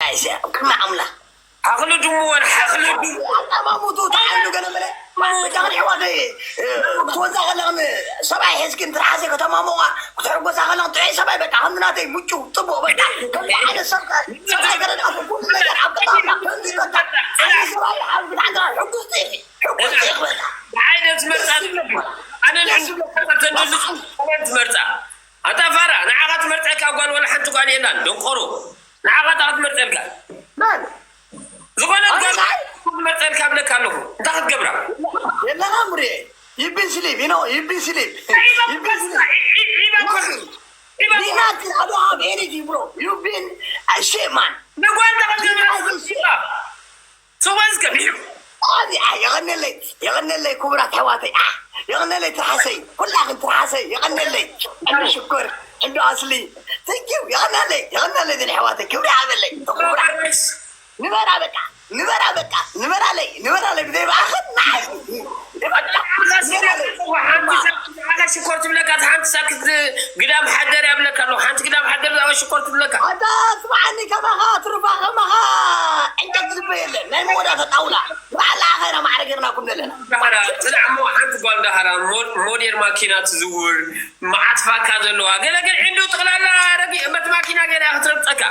ኣይሰ ኣብ ቅድሚ ኣምላኽ ሓኽሊ ድሙ ወን ሓኽሊ ድሙ ኣጠማሙቱ ተዓይኑ ገለ መለ ብታኽሪ ሕዋተይ ክትወዛ ከለኽን ሰብኣይ ሒዝኪ እንትርሓሰ ከተማሙቓ ክትሕጎሳ ከለኽን ጥዑይ ሰብኣይ በቃ ከምዚ ናተይ ምጩ ጽቡቕ በቃ ከምዚ ዓይነት ሰብ ሰብኣይ ከረድኣኹ ኩሉ ነገር ኣብ ቅድሚ ኣምላኽ ከምዚ በቃ ዓቢ ሰብኣይ ኣብ ብታዕንትና ሕጉስቲ ኢኺ ሕጉስቲ ኢኺ በቃ ንዓይ ደስ መርጻ ኣነ ንሕንተንልሱ ትመርጻ ኣታ ፋራ ንዓኻ ትመርጸካ ጓል ወላ ሓንቲ ጓል የላን ደንቆሮ ንዓኻ ታ ክትመርጸልካ ዝኾነት ጓል ክትመርጸልካ ብለካ ኣለኹ እንታይ ክትገብራ የለኻ ምርኤ ይብን ስሊብ ይኖ ይብን ስሊብ ይብን ስሊብ ዲናት አዶ have energy bro you been a shit man ንጓል እንታይ ክትገብራ ስወዝ ከቢሑ የቐነለይ የቐነለይ ክቡራት ኣሕዋተይ የቐነለይ ትርሓሰይ ኩላኽን ትርሓሰይ የቐነለይ ዕንዱ ሽኮር ዕንዱ ኣስሊ thank you የቐነለይ የቐነለይ ዝን ኣሕዋተይ ክብሪ ሃበለይ ክቡራት ንበራ በቃ ንበራ በቃ ንበራለይ ንበራለይ ብዘይ ብኣኽን ንዓይ ንበራ ንበራለይ ሓንቲ ሽኮር ትብለካ ሓንቲ ሳክት ግዳም ሓደር ያብለካ ኣለኹ ሓንቲ ግዳም ሓደር ዛወ ሽኮር ትብለካ ኣታ ስምዓኒ ከማኻ ትሩፋ ከማኻ ዕንጨት ዝበ የለን ናይ መወዳእታ ጣውላ ባዕላ ኣኸና ማዕረ ጌርናኩም ዘለና ስለ ዓሞ ሓንቲ ጓል ዳሃራ ሞዴል ማኪና ትዝውር መዓት ፋካ ዘለዋ ገለ ግን ዕንዱ ጥቕላላ ረጊ በቲ ማኪና ገለ ክትረግፀካ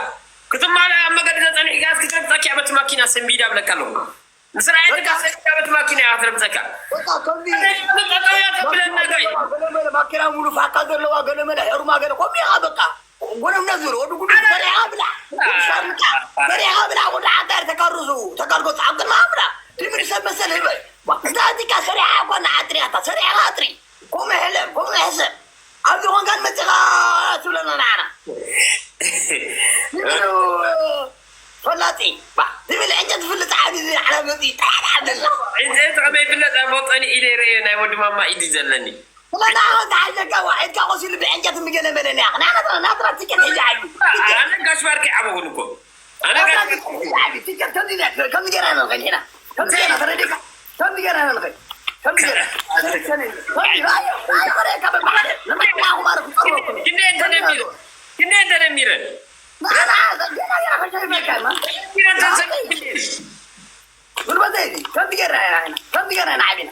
ክትማለ ኣብ መገዲ ተፀኒሕካስ ክትረግፀኪ በቲ ማኪና ሰንቢዳ ብለካ ኣለኹ ምስ ረኣየትካ ሰንቢዳ በቲ ማኪና እያ ክትረግፀካ ጠጠውያ ተብለና ጋይ ማኪና ሙሉ ፋካ ዘለዋ ገለመለ ሕሩማ ገለ ኮሚኻ በቃ ጎነምነት ዝብሎ ወዲ ጉዱ ሰሪሓ ብላ ወዲ ሻርምጣ ሰሪሓ ብላ ወዲ ዓዳር ተካርዙ ተካርጎ ጻዕቅና ብላ ትምሪ ሰብ መሰል ህበ እዛ እዚካ ሰሪሓ እኳ ንዓጥሪ ኣታ ሰሪሓ ኣጥሪ ኮመ ሕለም ኮመ ሕሰብ ኣብዚ ኮንካን መጺኻ ትብለና ንዓና ፈላጢ ትብል ዕንጨት ትፍልጥ ዓቢ ዝዓላ መጺ ጣዕዳ ዓብደላ ዕንጨት ከመይ ይፍለጥ ኣቦ ጸኒዒ ኢለ ይረእዮ ናይ ወዲ ማማ ኢድ እዩ ዘለኒ ስለዚ ኣሁን ተሓሸካ ዋሒድካ ቆሲሉ ብዕንጨት ምገለ መለና ያኽ ናናትና ናትና ትጨት ሕጂ ዓዩ ኣነ ጋሽ ባርኪ ዓበኹን እኮ ኣነ ጋሽ ትጨት ከምዚ ከምዚ ገይራ ንኽእል ኢና ከምዚ ገይራ ተረዲካ ከምዚ ገይራ ንኽእል ከምዚ ገይራ ክንደይ ተደሚረን ክንደይ ተደሚረን ጉልበተይ እዚ ከምዚ ጌርና ኢና ኢና ከምዚ ጌርና ኢና ዓቢና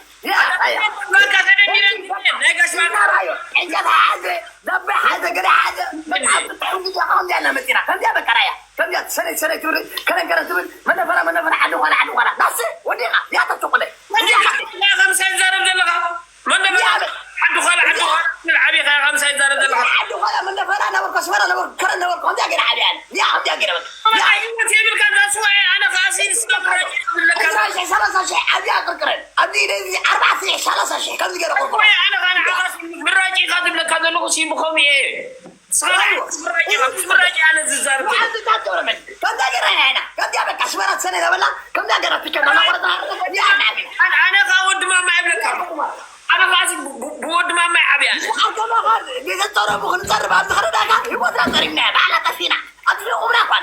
በቃ ተደሚረ ናይ ጋሽ ባርካ ዕንጨት ሓዘ ዳባ ሓዘ ገዳ ሓዘ በቃ ብትሕም ግዜ ከምዚያ እና መፂና ከምዚያ በቃ ራያ ከምዚያ ሰነይ ሰነይ ትብል ከረን ከረን ትብል መነፈራ መነፈራ ዓዲ ኳላ ዓዲ ኳላ ናስ ወዲኻ ያተ ቸቁለ ከምሳ ይዛረብ ዘለኻ መነፈራ ዓዲ ኳላ ዓዲ ኳላ ትብል ዓቢኻ ከምሳ ይዛረብ ዘለኻ ዓዲ ኳላ መነፈራ ነበርኩ ኣስመራ ነበርኩ ከረን ነበርኩ ከምዚያ ገይረ ዓብያ እያ ከምዚያ ገይረ በቃ የብልካ እዛ ስዋኤ ኣነ ከዓ ሲንስ ሰላሳ ሺሕ ኣብዚኣ ቅርቅረን ኣብዚ ኢደ እዚ ኣርባዕተ ሺሕ ሰላሳ ሺሕ ከምዚ ገይረ ቅርቅሮ ምራጭ ኢኻ ዝብለካ ዘለኹ ሲምኾም እየ ስኻ ምራጭ ኣነ ዝዛርብ ከምዛ ገይራ ኢና ከምዚኣ በቃ ሽመራት ሰነ ዘበላ ከምዛ ገይራ ትከና ናቆረፅና ኣነ ከዓ ወዲ ማማ ይብለካ ኣለኹ ኣነ ከዓ ብወዲ ማማ ይዓብያ ኣነ ኣከማኻ ቤተፀረቡ ክንፀርብ ኣብ ዝኸረዳካ ህይወትና ፀሪብና ባዕላ ጠፊና ኣጥፊቑምና እኳ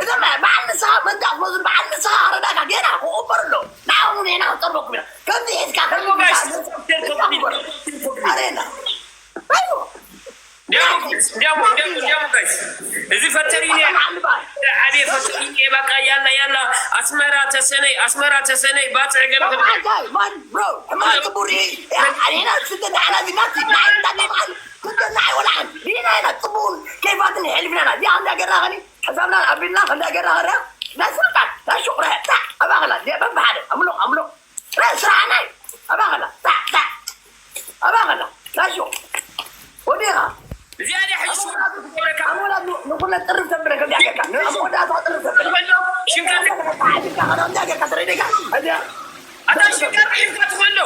እዞም በዓል ንስኻ መንዳእ ክመዝሉ በዓል ንስኻ ክረዳእካ ጌና ክቕበሩ ኣሎ ንዓኹም ጌና ክጠርበኩም ኢና ከምዚ ሒዝካ ኣሬና እዚ ፈተሪኒ ዓብየ ፈተሪኒ በቃ ያላ ያላ ኣስመራ ተሰነይ ኣስመራ ተሰነይ ባፅዕ ገለ ሕማቅ ክቡር ኣሬና ስደት ዓላዚናት ንዓይ እንዳጠማዓል ስደት ንዓይ ወላዓን ዲና ኢና ፅቡቅን ከይፋትን የሕልፍናና እዚኣ እንዳ ገራኸኒ ሕሳብና ኣቢልና ከምዛ ገራ ኸዳ ናይ ስልጣን ናይ ሹቅ ናይ ሕጣ ኣባኸላ ዲያ በብሓደ ኣምሎ ኣምሎ ናይ ስራሕናይ ኣባኸላ ጣዕ ጣዕ ኣባኸላ ናይ ሹቅ ወዲኻ እዚኣ ዲያ ሕጂ ሹቅ ትገብረካ ኣሞላ ንኹለ ጥርፍ ተብለ ከምዚኣ ገርካ ንመወዳእታ ጥርፍ ተብለ ሽንካ ተሓዲካ ከምዚኣ ገርካ ተረዲካ እዚኣ ኣታ ሽንካ ሒዝካ ትኾሎ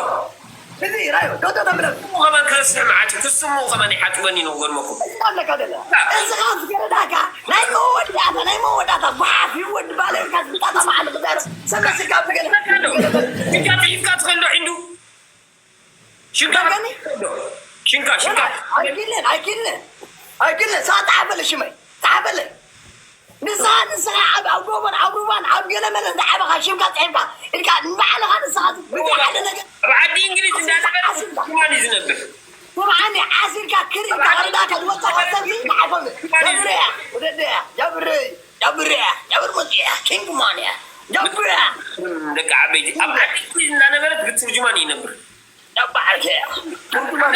እዚ ራዮ ዶዶ ተብለ ስሙ ከማን ክርስሕ መዓልቲ ክስሙ ከማን ይሓጥበኒ ነው ገርመኩም ኣለካ ደለ እስኻ ዝገረዳካ ናይ መወዳእታ ናይ መወዳእታ ጓሓፍ ይወድ ባለካ ዝጣጣ መዓል ክዛር ሰመስካ ብገለ ሽንካ ሒዝካ ትኸሎ ዒንዱ ሽንካ ሽንካ ሽንካ ኣይክልን ኣይክልን ኣይክልን ሳ ተዓበለ ሽመይ ተዓበለ ንስኻ ንስኻ ኣብ ኣብ ጎቦን ኣብ ሩባን ኣብ ገለመለ ዝዓበኻ ሽምካ ፅሒፍካ ኢልካ ንባዕልኻ ንስኻ ብዘይ ሓደ ነገር ኣብ ዓዲ እንግሊዝ እንዳነበረ ሽማን እዩ ዝነብር ስምዓኒ ዓሲልካ ክርኢ ተቐሪዳ ከዝወፀ ወሰብዚ ንዓይኮን ጃብረያ ወደደያ ጃብረይ ጃብረያ ኪንግ ማን እያ። ገብያ ደቂ ዓበይቲ ኣብ ዓዲ እንዳነበረት ብትርጅማን ይነብር። ጨባዓልከ ትርጉማን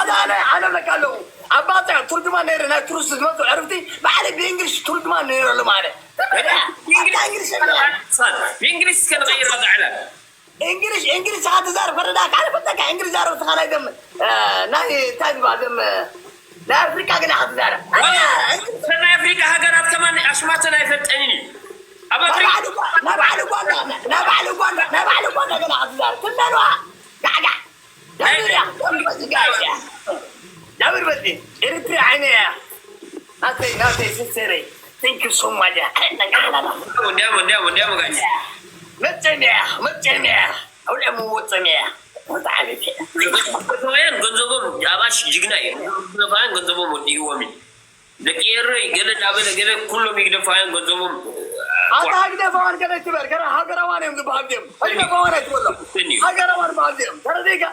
ኣነ ኣነ ኣነ ለካ ኣለዉ ኣባታ ትርጉማን ነይረ ናይ ቱሪስት ዝመፁ ዕርፍቲ ባዕለ ብእንግሊሽ ትርጉማን ነይረሉ ማለት እንግሊሽ ብእንግሊሽ እስከ ንቀይራ ዘዕለ እንግሊሽ እንግሊሽ ኢኻ ትዛረብ ፈረዳ ካልእ ፈተካ እንግሊሽ ዛረብ ስኻ ናይ ደም ናይ እንታይ ዝበሃል ደም ናይ ኣፍሪቃ ግን ኢኻ ትዛረብ ናይ ኣፍሪቃ ሃገራት ከማን ኣሽማተን ኣይፈልጠንን እዩ ኣብ ኣፍሪቃ ናባዕሊ ጓንዳ ናባዕሊ ጓንዳ ናባዕሊ ጓንዳ ገና ኢኻ ትዛረብ ትመልዋ ጋዕጋዕ ዳብር እያ ዳብር በዚ ጋይስ እያ ዳብር በዚ ኤርትሪ ዓይነ እያ ናተይ ናተይ ስሰረይ Thank you so much. Andiamo, andiamo, andiamo, guys. መጨሚያ መጨሚያ ኣውለ መወፀሚያ ወጣዓለች ግደፋውያን ገንዘቦም ኣባሽ ጅግና እዩ። ግደፋውያን ገንዘቦም ወዲእዎም እዩ። ደቂ ኤረይ ገለ እናበለ ገለ ኩሎም ይግደፋውያን ገንዘቦም ኣታ ግደፋውያን ገለ ትበል ገና ሃገራዋን እዮም ዝበሃል ድም ግደፋዋን ኣይትበሎም ሃገራዋን በሃል ድም ተረዲጋ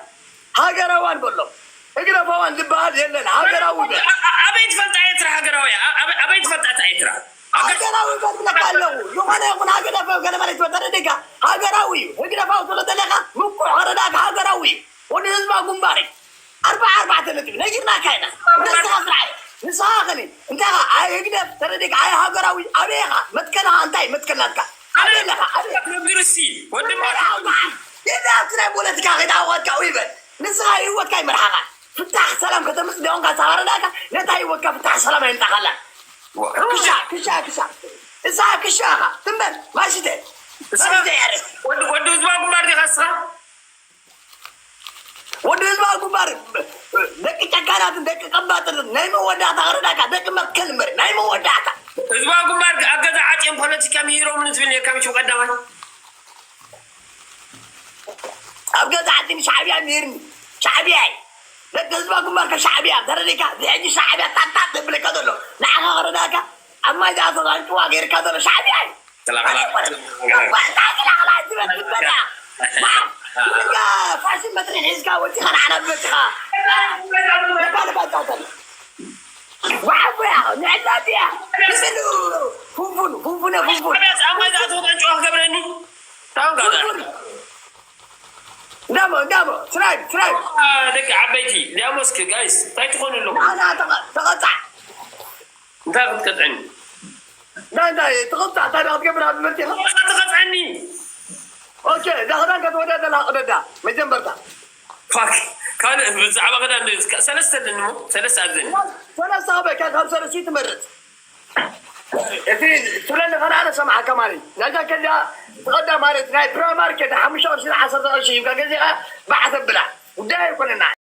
ሃገራዋን በሎም። ህግደፋዋን ዝበሃል የለን። ሃገራዊ በል። ኣበይ ትፈልጣ ኤርትራ ሃገራዊ? ኣበይ ትፈልጣ እታ ኤርትራ? ሃገራዊ በል ብለካ ኣለኹ። ዝኾነ ይኹን ሃገዳፋዊ ገለ ማለት ትፈልጣ ደደጋ ሃገራዊ እዩ። ህግደፋዊ ትብሎ ዘለኻ ምቁሕ ወረዳካ ሃገራዊ እዩ። ወዲ ህዝባ ጉንባር እዩ። ኣርባዓ ኣርባዕተ ነጥቢ ነጊርናካ ኢና። ንስኻ ስራሕ ንስኻ ኸኒ እንታይ ኻ ኣይ ህግደፍ ተረዲካ ኣይ ሃገራዊ ኣበይ ኢኻ መትከልኻ እንታይ መትከል ናትካ ኣበይ ኣለኻ ኣበይ ነግርሲ ወዲ ይዛብቲ ናይ ፖለቲካ ከይተዓወትካ ይበል ንስኻ ህይወትካ ይመርሓኻ ፍታሕ ሰላም ከተምፅእ ደንካ ሳባረዳካ ነታ ህይወትካ ፍታሕ ሰላም ኣይምጣኻላ ክሻ ክሻ ክሻ እዛ ክሻኻ ትንበል ማሽተ ማሽተ ያረ ወዲ ህዝባዊ ግንባር ዲኻ እስኻ ወዲ ህዝባዊ ግንባር ደቂ ጨካናትን ደቂ ቀባጥርን ናይ መወዳእታ ክረዳካ ደቂ መትከል እምበር ናይ መወዳእታ ህዝባዊ ግንባር ኣብ ገዛ ዓፅዮም ፖለቲካ ምሂሮም ንዝብል ነርካ ምሽ ቀዳማይ ኣብ ገዛ ዓዲ ንሻዕብያ ምሂርኒ ሻዕብያ እዩ ደቂ ህዝባዊ ግንባር ከሻዕብያ ተረዲካ ብሕጂ ሻዕብያ ታጣጥ ዘብለካ ዘሎ ንዓኻ ክረዳካ ኣብ ማይ ዝኣተወ ኣንጭዋ ገይርካ ዘሎ ሻዕብያ እዩ ፋሽን መትሪ ሒዝካ ወፂኻ ንዓና ብመፅኻ ባልባጫተን ዋዓቦያ ንዕላትያ ንስሉ ፉንፉን ፉንፉነ ፉንፉን ጨዋ ክገብረኒ እንዳሞ እንዳሞ ስራይ ስራይ ደቂ ዓበይቲ ዲያሞስክ ጋይስ እንታይ ትኾኑ ኣለኹ ተቐፃዕ እንታይ ክትቀጥዕኒ እንታይ እንታይ ትቕጣዕ እንታይ ዳ ክትገብር ኣብ መርቲኻ ትቐፅዐኒ ኦኬ እዛ ክዳን ከተወዳ ዘላ ቅደዳ መጀመርታ ፋክ ካልእ ብዛዕባ ክዳን ሰለስተ ኣለኒ ሞ ሰለስተ ኣዘኒ ሰለስተ ኣበካ ካብ ሰለስቲ ትመርፅ እቲ ትብለኒ ከነኣነ ሰምዓካ ማለት ናዛ ከዚኣ ትቐዳ ማለት ናይ ፕራማርኬት ሓሙሽተ ቅርሺ ዓሰርተ ቅርሺ ሂብካ ገዚኻ ባዓ ተብላ ጉዳይ ኣይኮነና